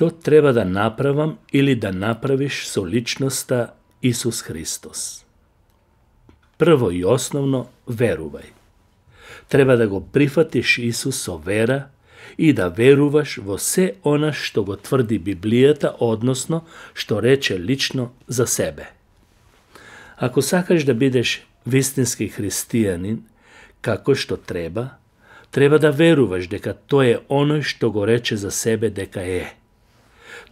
Што треба да направам или да направиш со личноста Исус Христос? Прво и основно, верувај. Треба да го прифатиш Исус со вера и да веруваш во се она што го тврди Библијата, односно што рече лично за себе. Ако сакаш да бидеш вистински христијанин, како што треба да веруваш дека тој е оној што го рече за себе дека е.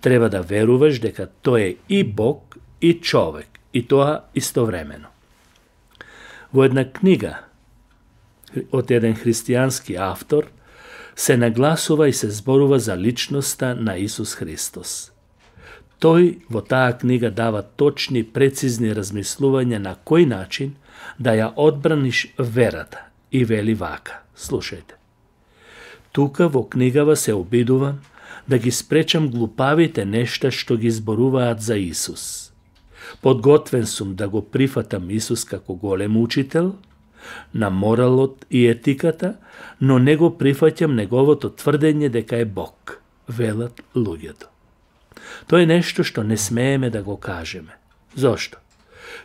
Треба да веруваш дека тој е и Бог и човек, и тоа истовремено. Во една книга од еден христијански автор се нагласува и се зборува за личноста на Исус Христос. Тој во таа книга дава точни, прецизни размислувања на кој начин да ја одбраниш верата и вели вака. Слушајте. Тука во книгава се обидувам да ги спречам глупавите нешта што ги зборуваат за Исус. Подготвен сум да го прифатам Исус како голем учител на моралот и етиката, но не го прифаќам неговото тврдење дека е Бог, велат луѓето. Тоа е нешто што не смееме да го кажеме. Зошто?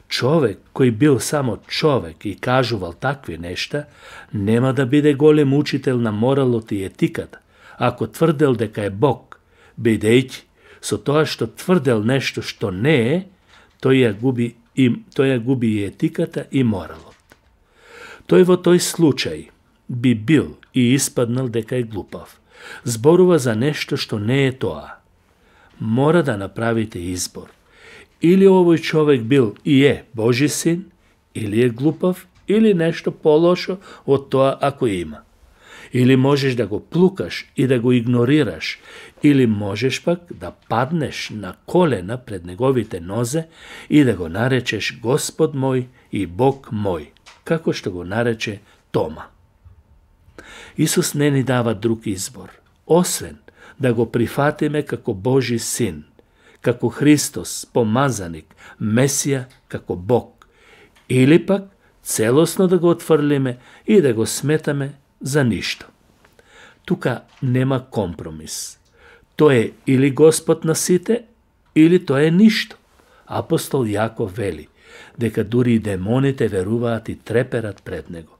Човек кој бил само човек и кажувал такви нешта, нема да биде голем учител на моралот и етиката, ако тврдел дека е Бог, бидејќи со тоа што тврдел нешто што не е, тој ја губи и етиката и моралот. Тој во тој случај би бил и испаднал дека е глупав. Зборува за нешто што не е тоа. Мора да направите избор. Или овој човек бил и е Божи син, или е глупав, или нешто полошо од тоа ако има. Или можеш да го плукаш и да го игнорираш, или можеш пак да паднеш на колена пред неговите нозе и да го наречеш Господ мој и Бог мој, како што го нарече Тома. Исус не ни дава друг избор, освен да го прифатиме како Божи син, како Христос, помазаник, Месија, како Бог, или пак целосно да го отфрлиме и да го сметаме за ништо. Тука нема компромис. Тој е или Господ на сите, или тој е ништо. Апостол Јаков вели дека дури и демоните веруваат и треперат пред него.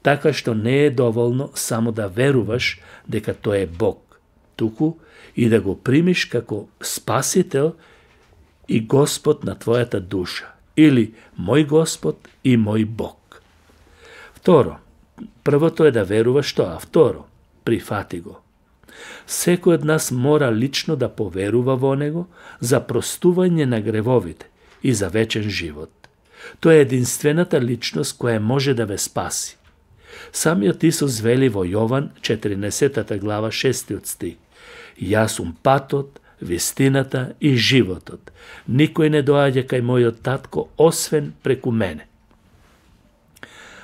Така што не е доволно само да веруваш дека тој е Бог, туку и да го примиш како спасител и Господ на твојата душа, или мој Господ и мој Бог. Второ, првото е да веруваш тоа, второ, прифати го. Секој од нас мора лично да поверува во него за простување на гревовите и за вечен живот. Тоа е единствената личност која може да ве спаси. Самиот Исус вели во Јован 14 глава 6 стих: Јас сум патот, вистината и животот. Никој не доаѓа кај мојот татко освен преку мене.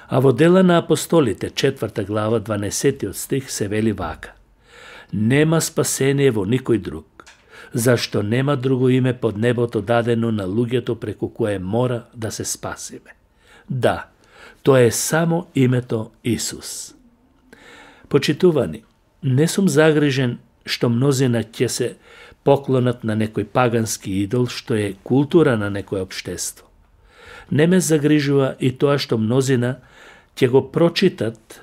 А во Дела на апостолите 4 глава 12 стих се вели вака: Нема спасение во никој друг, зашто нема друго име под небото дадено на луѓето преку кое мора да се спасиме. Да, тоа е само името Исус. Почитувани, не сум загрижен што мнозина ќе се поклонат на некој пагански идол, што е култура на некој општество. Не ме загрижува и тоа што мнозина ќе го прочитат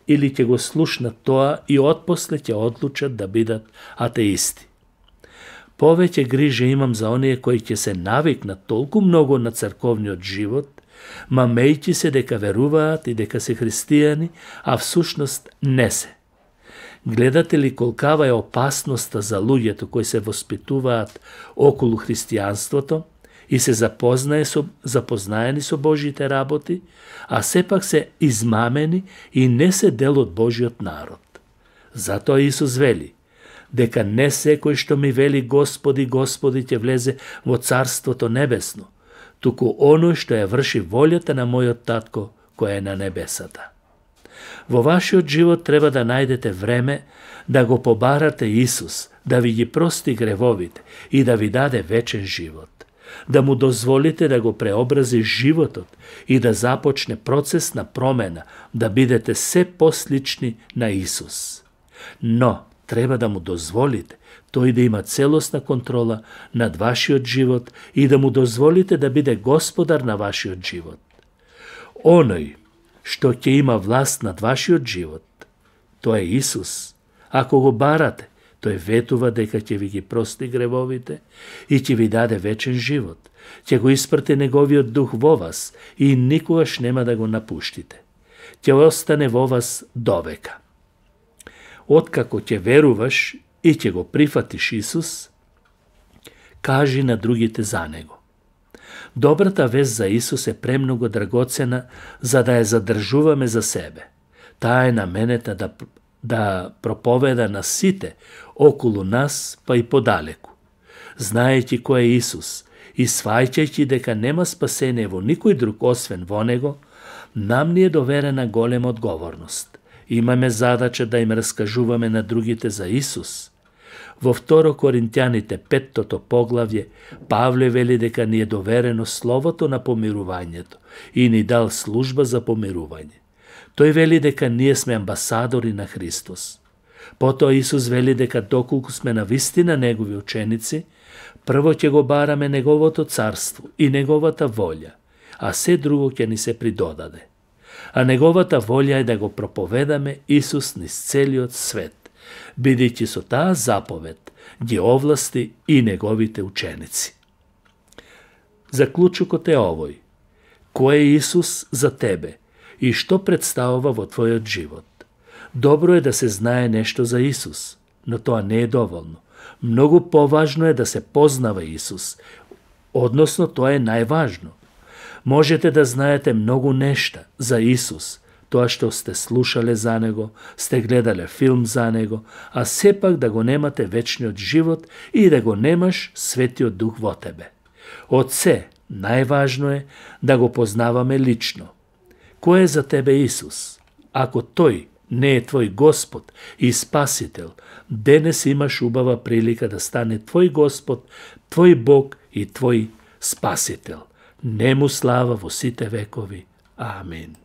или ќе го слушнат тоа и отпосле ќе одлучат да бидат атеисти. Повеќе грижа имам за оние кои ќе се навикнат толку многу на црковниот живот, мамејќи се дека веруваат и дека се христијани, а всушност не се. Гледате ли колкава е опасноста за луѓето кои се воспитуваат околу христијанството и се запознаени со Божите работи, а сепак се измамени и не се дел од Божиот народ. Затоа Исус вели дека не секој што ми вели Господи, Господи ќе влезе во Царството Небесно, туку оној што ја врши волјата на мојот татко кој е на небесата. Во вашиот живот треба да најдете време да го побарате Исус, да ви ги прости гревовите и да ви даде вечен живот. Да му дозволите да го преобрази животот и да започне процес на промена, да бидете се послични на Исус. Но треба да му дозволите тој да има целосна контрола над вашиот живот и да му дозволите да биде господар на вашиот живот. Оној што ќе има власт над вашиот живот, тоа е Исус. Ако го барате, тој ветува дека ќе ви ги прости гревовите и ќе ви даде вечен живот. Ќе го испрати неговиот дух во вас и никогаш нема да го напуштите. Ќе остане во вас довека. Откако ќе веруваш и ќе го прифатиш Исус, кажи на другите за Него. Добрата вест за Исус е премногу драгоцена за да ја задржуваме за себе. Таа е наменета да проповеда на сите околу нас, па и подалеку. Знаејќи кој е Исус и сваќајќи дека нема спасение во никој друг освен во Него, нам ни е доверена голема одговорност. Имаме задача да им раскажуваме на другите за Исус. Во 2 Коринтјаните 5 поглавје, Павле вели дека ни е доверено словото на помирувањето и ни дал служба за помирување. Тој вели дека ние сме амбасадори на Христос. Потоа Исус вели дека доколку сме навистина Негови ученици, прво ќе го бараме Неговото царство и Неговата волја, а се друго ќе ни се придодаде. А Неговата волја е да го проповедаме Исус низ целиот свет, бидејќи со таа заповед ги овласти и Неговите ученици. Заклучокот е овој. Кој е Исус за тебе и што представува во твојот живот? Добро е да се знае нешто за Исус, но тоа не е доволно. Многу поважно е да се познава Исус, односно тоа е најважно. Можете да знаете многу нешта за Исус, тоа што сте слушале за Него, сте гледале филм за Него, а сепак да го немате вечниот живот и да го немаш Светиот Дух во тебе. Од се, најважно е да го познаваме лично. Кој е за тебе Исус? Ако Тој не е твој Господ и Спасител, денес имаш убава прилика да стане твој Господ, твој Бог и твој Спасител. Нему слава во сите векови. Амин.